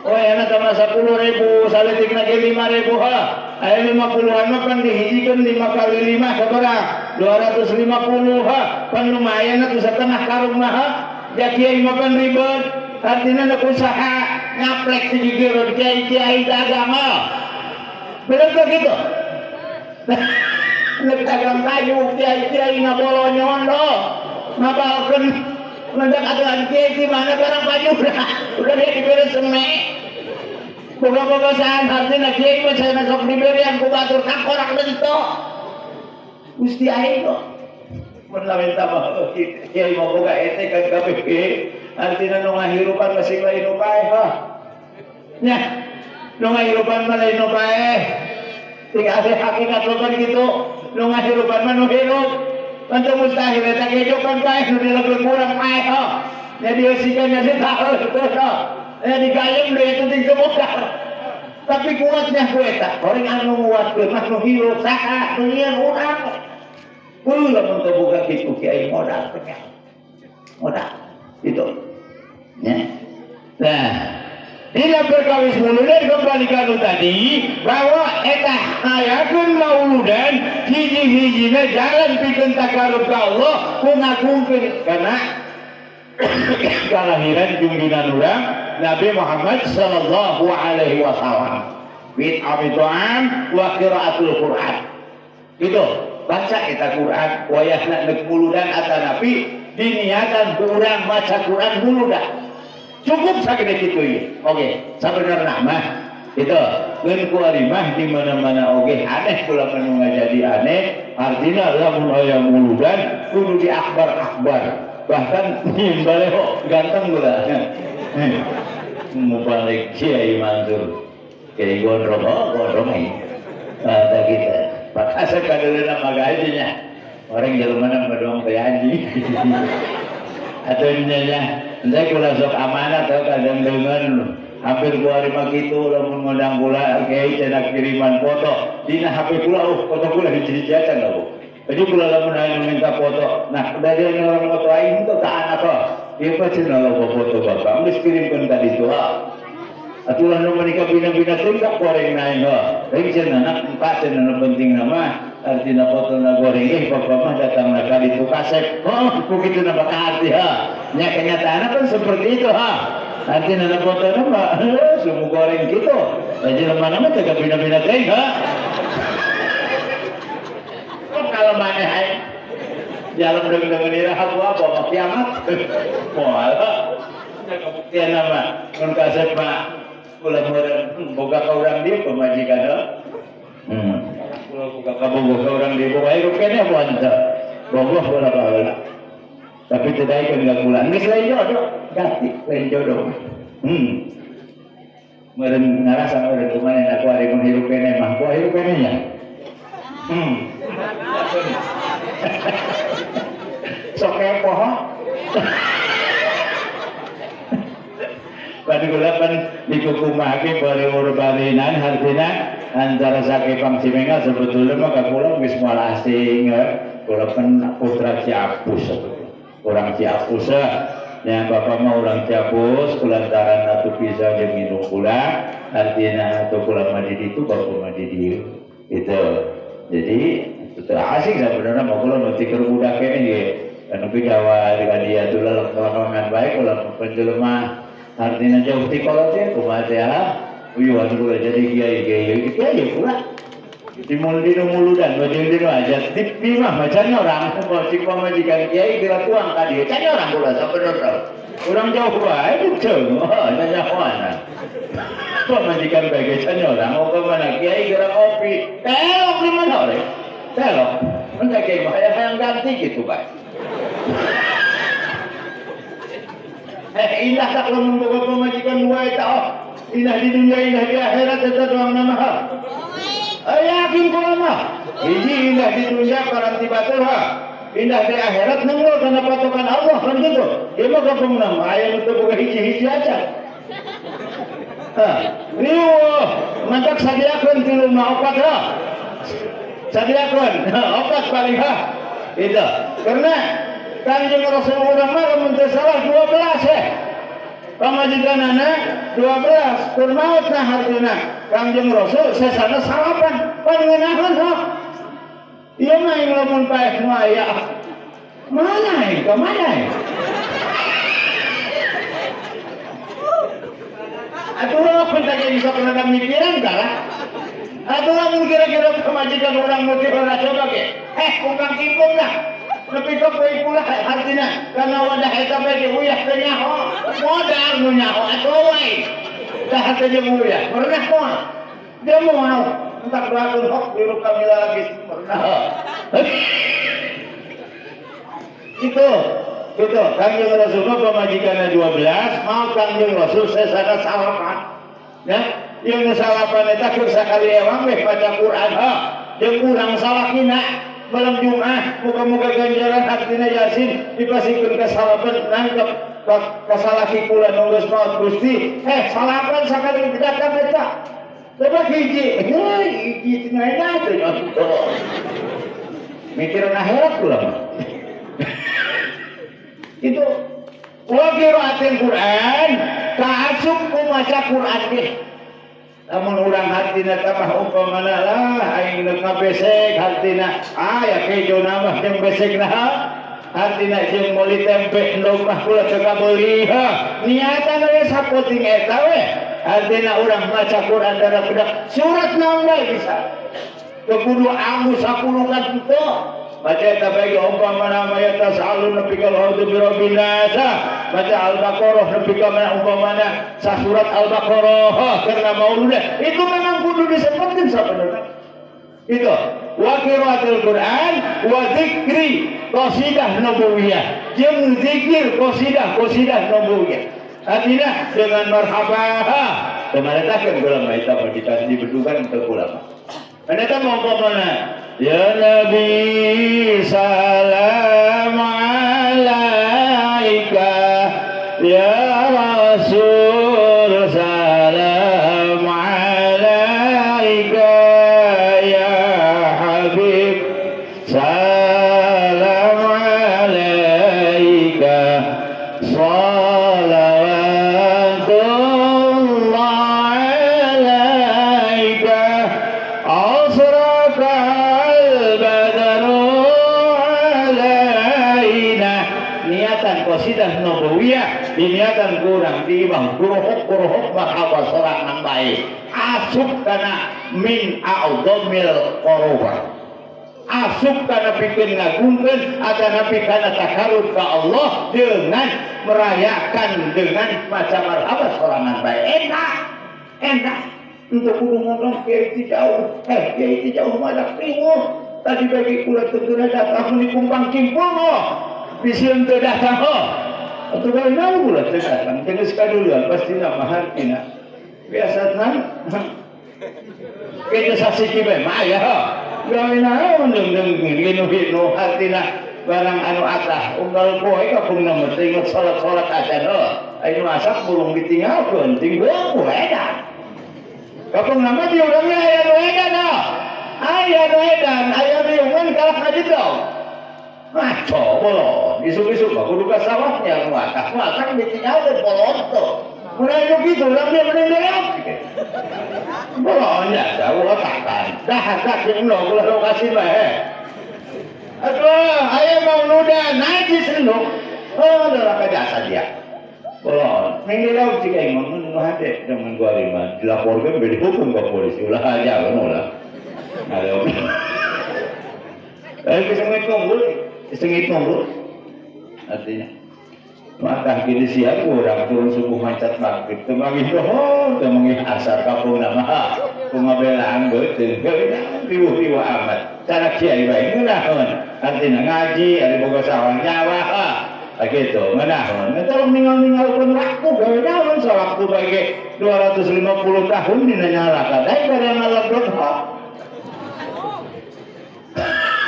Oh enak tambah 10.000 saletikna ge 5.000 ha. Aya 50-an mah pan dihijikeun 5 kali 5 sabaraha? 250 ha. Pan lumayan atuh setengah karung mah ha. Ya kiai mah pan ribet, artinya nak usaha ngaplek di gigir kiai-kiai agama. Bener tak gitu? Nek dagang kayu kiai-kiai ngabolo nyondo, ngabalkeun mendak aturan kiai di mana barang baju udah dia diberi semek. Boga-bogasaan artinya kiai mah saya sok diberian ku batur kakorak deui. Gusti aing kok. Mun lamun tambah kiai mah boga ete kan KPP artinya nu ngahirupan masing lain nu paeh ha. Nya nu ngahirupan mah lain nu paeh. Ting ase hakikat loban kitu nu ngahirupan mah nu hirup. Kan teu mustahil eta kejokan paeh nu dilebet kurang paeh ha. Nya dieusikan nya tahu teu ha. Nya digayem deui eta ting teu modal. Tapi kuatnya ku eta orang anu nguatkeun mah nu hirup saha nu nyieun urang. Ulah untuk buka kitu kiai modal penyak. Modal itu. Ya. Nah, bila perkawis muludan kembali kanu tadi bahwa eta ngayakeun mauludan hiji-hijina jalan pikeun takarub ka Allah ku ngagungkeun karena kalahiran junjungan urang Nabi Muhammad sallallahu alaihi wasallam. Bid'ah ta'am wa qiraatul Quran. Gitu. Baca eta Quran wayahna neuk muludan atanapi diniatan kurang maca Quran muludan cukup sagede kitu ieu. Oke, sabenerna mah itu geun ku ari mah di mana-mana oge aneh kula mah nu ngajadi aneh artina lamun aya muludan kudu di akbar-akbar. Bahkan baleho ganteng kula. Mubalik Kiai Mansur. Kiai Gondrong, oh Gondrong ini. Ada kita. Pak Asep kadeuleuna mah gajinya. Orang jelema mah doang teh anjing. Atau nya entah kula sok amanat tau kadang dengan hampir kuari mah kitu lamun ngundang kula kiai cenah kiriman foto dina HP kula oh foto kula hiji-hiji acan lho. Jadi kula lamun aya minta foto, nah dari orang foto aing teh ka anak oh. Ieu mah cenah loba foto bapak geus kirimkeun ka ditu ha. Atulah nu menikah bina-bina tingkah goreng naik ho. Tapi cenah anak empat cenah nu penting nama artina foto na goreng eh bapak mah datang na ka ditu kasep. Oh, begitu na baka arti ha. Nya kenyataan kan seperti itu ha. Artina na foto na mah sumu goreng gitu. Jelema mah teh bina-bina teh ha. Kok kalau maneh aing jalan deung-deungeun iraha apa mah kiamat. Moal. Kabuktian nama mun kasep mah kula meureun boga ka urang dieu pamajikan heuh. Kula boga ka boga ka urang dieu boga hirup keneh moal teu. Bogoh kula baheula. Tapi teu daekeun ka kula. Geus lain jodoh, ganti lain jodoh. Meureun ngarasa meureun kumaha aku ari mun hirup keneh mah kuah hirup keneh nya. Sok kepo ho. Pada kula pan dikukumahake bari urbarinan hartina antara sakepang Cimenga sebetulnya mah ka kula geus moal asing kula pan putra Ciapus orang Ciapus nya bapak mah orang Ciapus kulantaran atuh bisa jeung indung kula artina atuh kula mah di ditu bapak mah di dieu gitu. Jadi itu asing sebenarnya mah kula mah ti keur budak keneh ge anu pigawa ka dia tuh lelengkongan bae kula penjelema artinya jauh ti kolot teh kumaha teh ah uyuhan kula jadi kiai kiai kiai kula di dinu muludan bajeng dinu aja di mah macana orang cik pamajikan kiai kira tuang ka dieu can orang kula sabenerna urang jauh bae diceung oh nyanyahoana pamajikan bae can orang oh ka mana kiai kira kopi telok di mana ore telok mun teh kiai mah hayang ganti kitu bae. Indah tak lamun boga pamajikan dua eta oh. Indah di dunia indah di akhirat eta doang nama ha. Yakin kula mah. Hiji indah di dunia paranti batur ha. Indah di akhirat nenggol kana patokan Allah kan gitu. Ieu mah kampung nama aya nu teu boga hiji-hiji aja. Ha, riweuh mantak sadiakeun tilu mah opat ha. Sadiakeun opat paling ha. Itu. Karena Kanjeng Rasul urang mah lamun teu salah 12 pamajikanana 12 kur maot na hartina Kanjeng Rasul sesana salapan pan ngeunaheun hok ieu mah aing lamun paeh nu aya mana aing ka mana aing atuh lamun teh bisa rada mikiran kalah atuh lamun kira-kira pamajikan urang nu teu coba ge kungkang kingkung lah nepi ka poe kula artina kana wadah eta bae di uyah teh nyaho modal nu nyaho atuh wae dah teh jeung uyah pernah moal dia moal entak doakeun hok hirup kami lagi pernah itu gitu Kanjeng Rasul mah pamajikanna 12 mau Kanjeng Rasul sesana salapan ya ieu nu salapan eta keur sakali ewang we baca Quran ha jeung urang salakina malam Jumat muga-muga ganjaran hartina Yasin dipasikeun ka salapan nangkep ka salaki kula nu geus maot Gusti salapan sakali datang eta coba hiji hiji cenah teh mikiran akhirat kula mah itu wa qiraatil Quran kaasup ku maca Quran ge lamun urang hartina tambah umpamana lah aing nu ngabesek hartina aya kejo mah jeung besekna hartina jeung meuli tempe endog mah kula teu kabeuli ha niatan we sapoting eta we hartina urang maca Quran darah surat naon bae bisa teu kudu angu 10 kan teu baca eta bae umpamana mayat tasalun nepi ka a'udzu birabbin nas baca Al-Baqarah nepi ka umpamana sasurat Al-Baqarah karena mauludah itu memang kudu disebutkeun sabenerna. Itu wa qiraatul Quran wa dzikri qasidah nabawiyah, jeung zikir qasidah qasidah nabawiyah. Artinya dengan marhaba kemana takkan ulama itu apa dikasih dibentukan untuk ulama. Mana mau mana? Ya Nabi salam alaika, ya Rasul salam alaika, ya Habib salam alaika, salawatullah alaika, asraqal badru alaina. Niatan qasidah nabawiyah diniatan kurang di imah kuruhuk kuruhuk marhaba sorangan baik asup kana min a'dhamil qurubah, asup kana bikin ngagungkeun atanapi kana takarub ka Allah dengan merayakan dengan macam marhaba sorangan baik. Enak enak untuk kudu ngomong kiai ti jauh, kiai ti jauh madak riweuh tadi bagi kula teu datang meni kumpang kimpul oh bisi teu datang oh atuh gawe naon kula teu datang teu geus kaduluan pasti nama hartina biasa nan kita sasiki bae mah aya gawe naon deung linu-linu hartina barang anu atah unggal poe kapungna mah teu inget salat-salat acan oh aya masak burung ditinggalkeun tinggal ku edan kapungna mah di urangna aya nu edan oh aya nu edan aya riungan kalah ka jedog ngaco bolon isuk-isuk mah kudu ka sawahnya nu atah nu atah ditinggalkeun bolon tuh mun aya kitu urang dia mending bereok bolon ya jauh otakan dah dah jeung lo ulah lokasi bae aduh aya mau nuda najis enduk oh doraka jasa dia bolon ning dilauk jika aing mah nu hade dengan gua lima dilaporkeun be dihukum ke polisi ulah aja ulah ayo sengit nunggul sengit nunggul artinya maka gini siap orang turun subuh mancat maghrib teu manggih dohor teu manggih asar kapung nama kungabelaan beuteung riweuh-riweuh amat cara kiai bae ngeunaheun artina ngaji ari boga sawah nyawa gitu ngeunaheun tolong ninggal-ninggalkeun waktu gawe naon sawaktu bae 250 tahun dina nyalaka daek bari ngaledot hok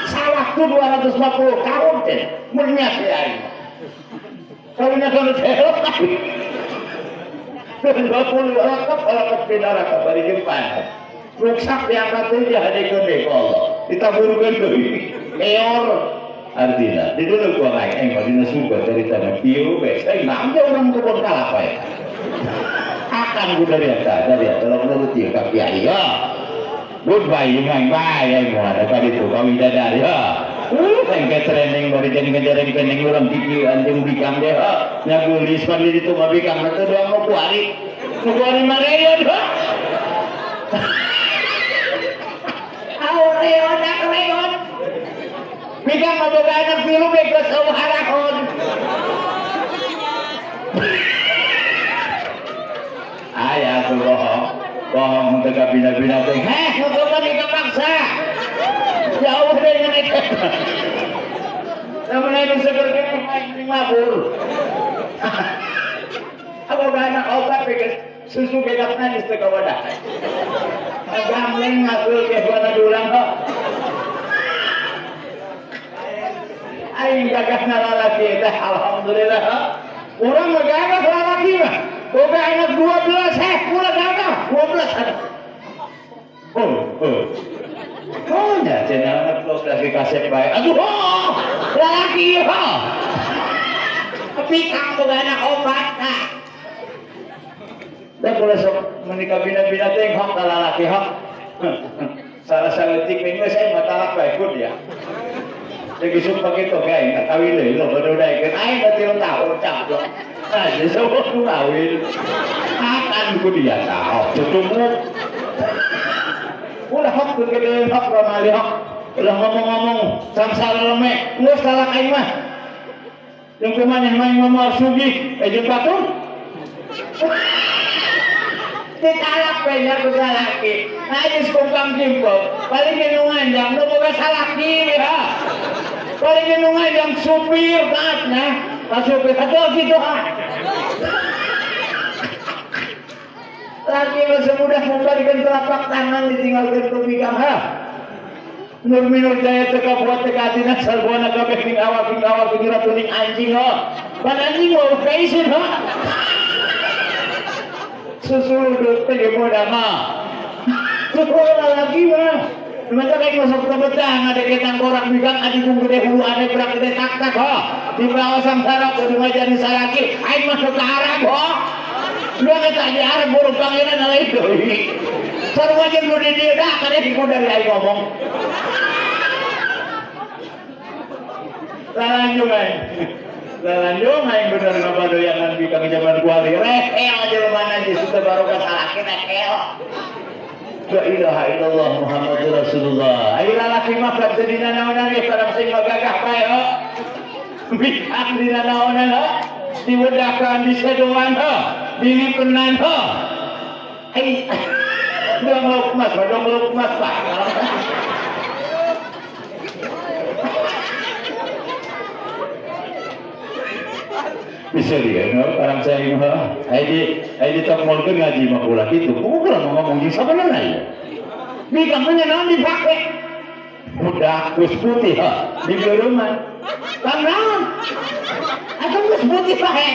sawaktu 250 tahun teh mun nya kiai kawinnya kalau telok 20 lakap lakap di neraka bari jeung panas ruksak diangkat teh dihadekeun deui ku Allah ditaburkeun deui eor artina di dulu gua aing mah dina surga carita kieu bae aing mah urang kebon kalapa ya akan ku dari eta dari eta tolong nurut ieu ka kiai ya goodbye jeung aing bae aing mah da ditu ka widadari ya. Engke training bari jeung ngejareng training urang kieu anjing bikang deh nya gulis pan di ditu mah bikang teh doang nu kuari nu kuari mah reon au reon ak reon bikang mah boga anak tilu bae geus eueuh harahon aya tuh bohong bohong teu kabina-bina teh heh nu boga dipaksa jauh deh ngenek. Namun aing seger keneh aing mabur. Aku anak obat geus susu bedak nanis teu kawadah. Gamleng ngatul ke buana diulang kok. Aing gagahna lalaki teh alhamdulillah. Urang mah gagah lalaki mah. Boga anak 12 heh kula gagah 12 anak. Oh, oh. Oh, nya cenah anak 12 ge kasep bae. Aduh, oh, lalaki oh. Pikang boga anak opat nah. Da kula sok menikah bina-bina teh hok ka lalaki hok. Salah saeutik we geus saya matalak bae kun ya. Jeung isuk pakitu ge aing kawin deui lo baru daekeun aing da 3 tahun caplok. Nah, geus kawin. Akan ku dia tah cucumu. Ulah hok gede hok ramali hok. Ulah ngomong-ngomong samsara leme geus talak aing mah. Jeung kumaneh mah ngomong sugih jeung batur. Ditalak we nya ku salaki. Najis kumpang kimpong. Paling nu nganjang nu boga salaki ya. Paling nu nganjang supir maafnya. Ka supir atuh kitu ah. Laki mah semudah membalikan telapak tangan ditinggalkan ku bikang ha. Nur minur jaya teka buat teka atina sarbuana kabeh ping awal pikiran tuning anjing ha. Pan anjing mah kaisin ha. Susuludut teh muda mah. Sekolah lagi mah. Mata kayak masuk ke betang ada ketang korak bikang adi gede hulu ane berak gede tak tak ha. Di bawah samsara kudu ngajari salaki aing masuk ke Arab ha. Lu kata di Arab burung pangeran lain deui. Sarua jeung nu di dieu dah kana diku dari aing ngomong. Lalanjung aing. Lalanjung aing bener ngabadoyangan bikang zaman kuali. Rehel jelema najis teu barokah salaki rehel. La ilaha illallah Muhammadur Rasulullah. Ayo lalaki mah teu dina naonan ge barang sing gagah bae ho. Bikang dina naonan ho. Diwedakan disedoan ho. Dilipenan ho. Ai dong lukmas, dong lukmas Pak. Bisa dia, no? Orang saya mah, ai di tongmolkeun ngaji mah ulah kitu. Kumaha urang ngomong jeung sabenerna ieu. Bikang mah naon dipake? Budak geus putih ha, di beureman. Kan naon? Atuh geus putih pae.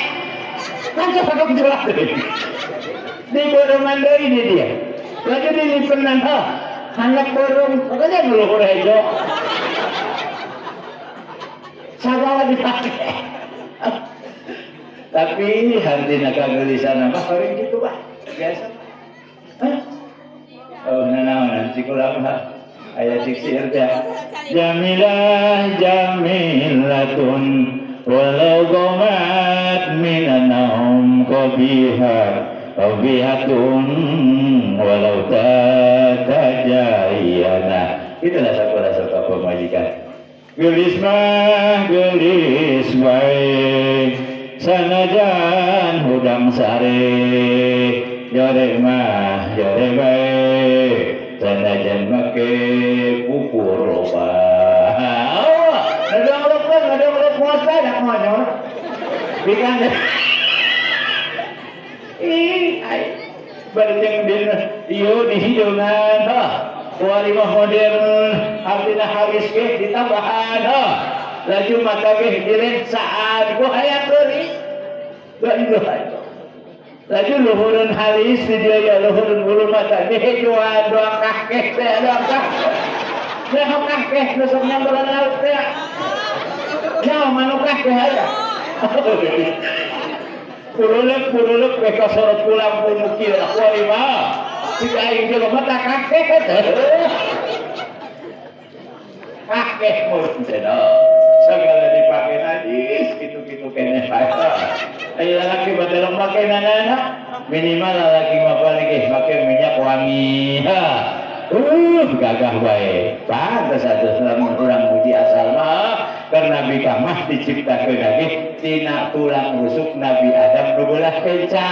Kan sok jelas deui. Di beureman deui di dia. Lagi dilipenan ha, anak beureum, makanya luhur hejo. Sagala dipake. Tapi hartina kageulisan mah paling gitu bah biasa. Hah? Oh nanaonan cik ulah mah aya cik sihir teh. Jamilah jamilatun walau gomat minan naum qabiha qabihatun walau tatajayana. Itulah sakola-sakola pemajikan. Geulis mah geulis bae sanajan hudang sare jore mah jore bae sanajan make pupur loba. Oh, ngadong leukeun ngadong leukeun dak monyol. Bikan. Ih, ai bari jeung dina ieu dihideungan ha. Kuari mah modern artina halis ge ditambahan ha. Laju mata ge dilensaan ku hayang geulis. La ilaha illallah. Laju luhureun halis di dieu ya luhureun bulu mata dihejoan doa kakeh teh doa kakeh. Nah kakeh nu sok nyamberan laut teh. Nyaho manu kakeh aya. Puruluk-puruluk we kasorot pulang punu kieu kuari mah. Cik aing jelema tah kakeh teh. Kakeh mun teh. Segala dipake najis gitu-gitu keneh bae. Ayo lalaki badelong make nanana minimal lalaki mah paling ge make minyak wangi. Ha. Gagah bae. Pantes atuh lamun urang muji asal mah karena bikang mah diciptakeun lagi tina tulang rusuk Nabi Adam nu beulah kenca.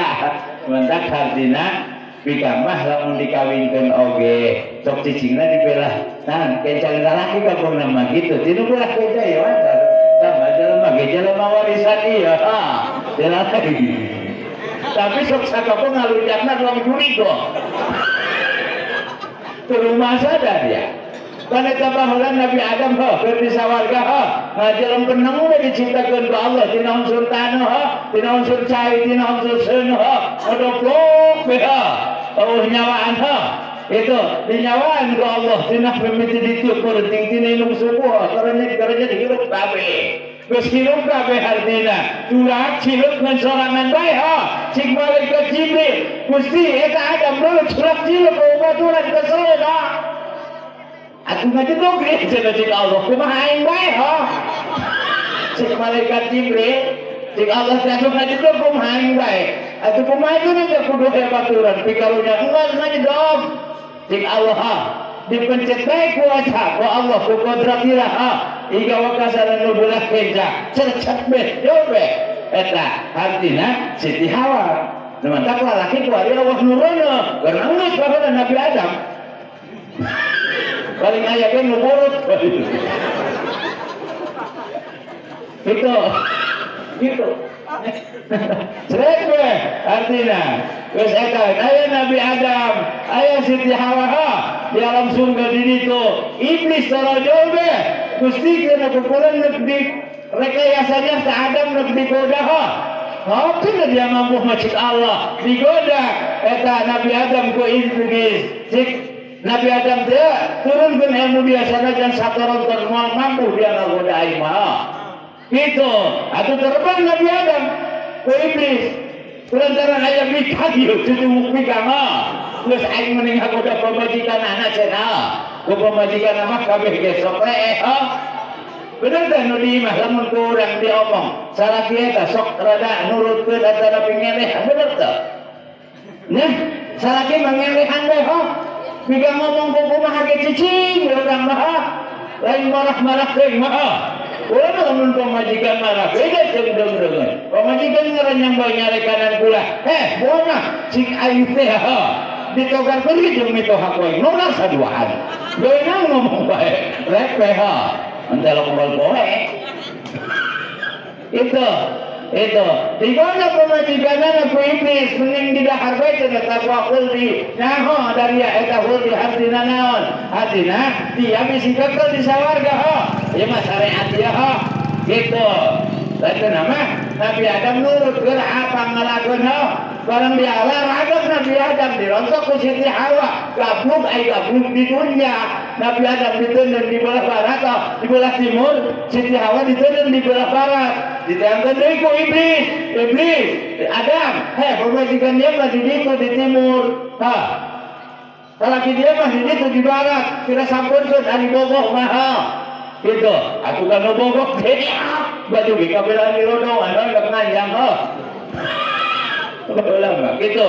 Mentak hartina bikang mah lamun dikawinkeun oge sok cicingna dibelah. Nah, kenca lalaki kampungna mah kitu. Tinu belah kenca ya wajar. Tambah jelema ge jelema warisan ieu. Ha, lalaki. Tapi sok sakapeung ngalunjakna ruang jurig kok. Rumah sadar ya. Karena baheula Nabi Adam ho keur di sawarga ho, ngajelem peneng we diciptakeun ku Allah tina unsur taneuh ho, tina unsur cai, tina unsur seuneuh ho, odoplok we ho. Eueuh nyawaan ho. Itu dinyawaan ku Allah tina mimiti ditiup penting tina inum subuh karenyet hirup kabeh. Geus hirup kabeh hartina. Culak ciluk ngan sorangan bae ho. Cik malaikat Jibril, Gusti eta Adam leuleut culak ciluk baturan kesel ha. Atuh ngajedog ge cenah cik Allah kumaha aing bae ho. Cik malaikat Jibril, cik Allah teh atuh ngajedog kumaha aing bae. Atuh kumaha teh kudu aya baturan pikarunya enggeus ngajedog. Cik Allah ha dipencet bae ku wajah ku Allah ku kodratillah ha. Iga wakasaran nu belah kenca cercet be yo be eta hartina Siti Hawa. Nu mantak lalaki ku ari Allah nurono karena geus baheula Nabi Adam. Paling aya ge nu burut. Gitu. Gitu. Srek we artina. Geus eta aya Nabi Adam, aya Siti Hawa di alam surga di ditu. Iblis tarojol be. Gusti kana kukulan rek di rekayasanya sa Adam rek digoda ha. Apa dia mampu masjid Allah digoda eta Nabi Adam ku iblis. Cik Nabi Adam teh turunkeun ilmu dia sanajan satoronton moal mampu dia ngagoda aing mah. Gitu. Atuh terbang Nabi Adam ku iblis. Kulantaran aya mikang ieu cucu mikang mah. Geus aing mending ngagoda pamajikan anak cenah. Ku pamajikan mah kabeh ge sok leeh. Bener teh nu di imah lamun ku urang diomong salaki eta sok rada nurutkeun atawa ngeleh, bener teh? Nah, salaki mah ngelehan bae ho. Miga ngomong ku kumaha ge cicing urang mah. Lain marah-marah teh mah. Urang mah lamun pamajikan marah beda jeung deung-deungeun. Pamajikan ngaran bae nyarekanan kula. Heh, buana cik aing teh ha. Ditogarkeun ge jeung mitoha ku aing nolah saduaan. Beunang ngomong bae, rek we ha. Entah kembal poe. Itu digoda pamajikanana ku iblis mending di dahar bae cenah takwa khuldi. Nyaho dari eta khuldi artina naon? Artina dia bisi kekal di sawarga ho. Ieu mah syariat dia ho. Gitu. Lain nama Nabi Adam nurut keur apa ngalakeun ho. Barang diala ragam Nabi Adam dirontok ku Siti Hawa, gablug ai gablug di dunia. Nabi Adam diteundeun di belah barat oh, di belah timur, Siti Hawa diteundeun di belah barat. Diteangkeun deui ku iblis. Iblis, Adam, heh pamajikan dia mah di ditu di timur. Ha. Salaki dia mah di ditu di barat, kira sampeurkeun ari bogoh mah. Gitu. Aku kan bogoh teh. Baju ge kabelaan di rodongan, nggak nganjang ho. Ulama gitu.